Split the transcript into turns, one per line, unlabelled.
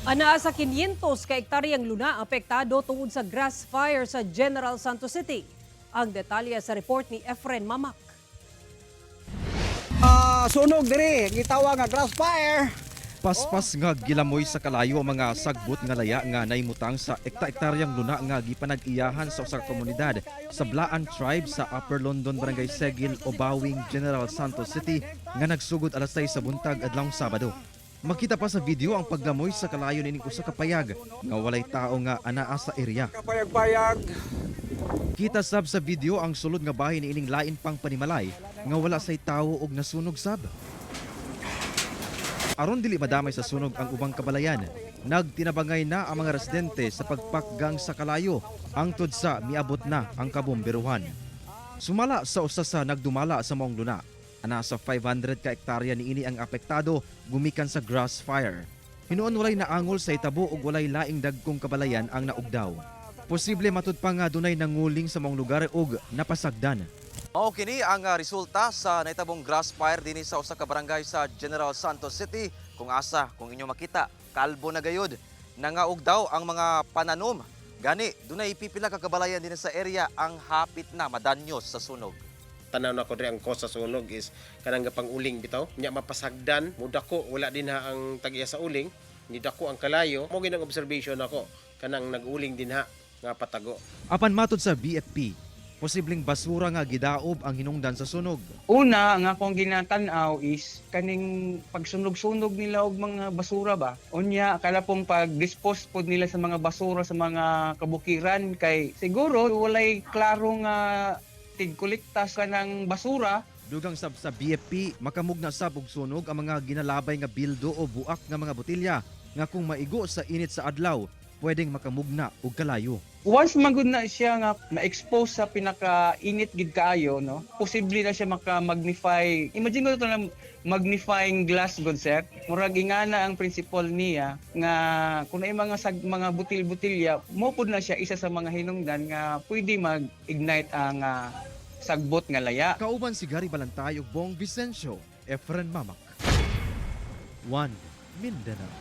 Anaa sa 500 ka ektaryang luna apektado tungod sa grass fire sa General Santos City. Ang detalye sa report ni Efren Mamak.
Sunog diri, gitawag nga grass fire.
Paspas nga gilamoy sa kalayo ang mga sagbot nga laya nga naimutang sa ekta-ektaryang luna nga gipanag-iyahan sa usa ka komunidad sa Blaan Tribe sa Upper London, Barangay Segil, Obawing, General Santos City nga nagsugod alas 6 sa buntag adlawng Sabado. Makita pa sa video ang paglamoy sa kalayo nining usa ka payag nga walay tao nga anaa sa area.
Kapayag-payag.
Kita sab sa video ang sulod nga bahin niining lain pang panimalay nga wala say tawo og nasunog sab. Aron dili madamay sa sunog ang ubang kabalayan, nagtinabangay na ang mga residente sa pagpakgang sa kalayo hangtod sa miabot na ang kabomberuhan. Sumala sa usa sa nagdumala sa maong luna, ana sa 500 ka ektarya niini ang apektado gumikan sa grass fire. Hinuon walay naangol sa itabo ug walay laing dagkong kabalayan ang naugdaw. Posible matud pa nga dunay nanguling sa maong lugar ug napasagdan. Mao kini ang resulta sa nahitabong grass fire dinhi sa usa ka barangay sa General Santos City. Kung asa, kung inyo makita, kalbo na gayud. Nangaug daw ang mga pananom. Gani, dunay pipila ka kabalayan dinhi sa area ang hapit na madanyo sa sunog.
Tanaw na ko diri, ang cause sa sunog is kanang gapang-uling bitaw nya mapasagdan, mudako, wala din ha ang tag-iya sa uling, ni dako ang kalayo. Mo ginang observation nako, kanang nag-uling din ha nga patago.
Apan matod sa BFP, posibleng basura nga gidaob ang hinungdan sa sunog.
Una, ang akong ginatan-aw is kaning pagsunog-sunog nila og mga basura ba. Unya, kalapong pag-dispose pod nila sa mga basura sa mga kabukiran kay siguro walay klaro nga tigkolekta sa kanang basura.
Dugang sab sa BFP, makamugna sab og sunog ang mga ginalabay nga bildo o buak nga mga botelya nga kung maigo sa init sa adlaw, pwedeng makamugna og kalayo.
Once magud na siya nga na-expose sa pinaka-init gid kaayo, no, posible na siya maka-magnify. Imagine ko to na magnifying glass god, sir. Murag ingana ang principle niya nga kung naay mga sag, mga butil-butilya mo pud na siya isa sa mga hinungdan nga pwede mag-ignite ang sagbot nga laya.
Kauban si Gary Balantay ug Bong Vicencio, Efren Mamak. 1 Mindanao.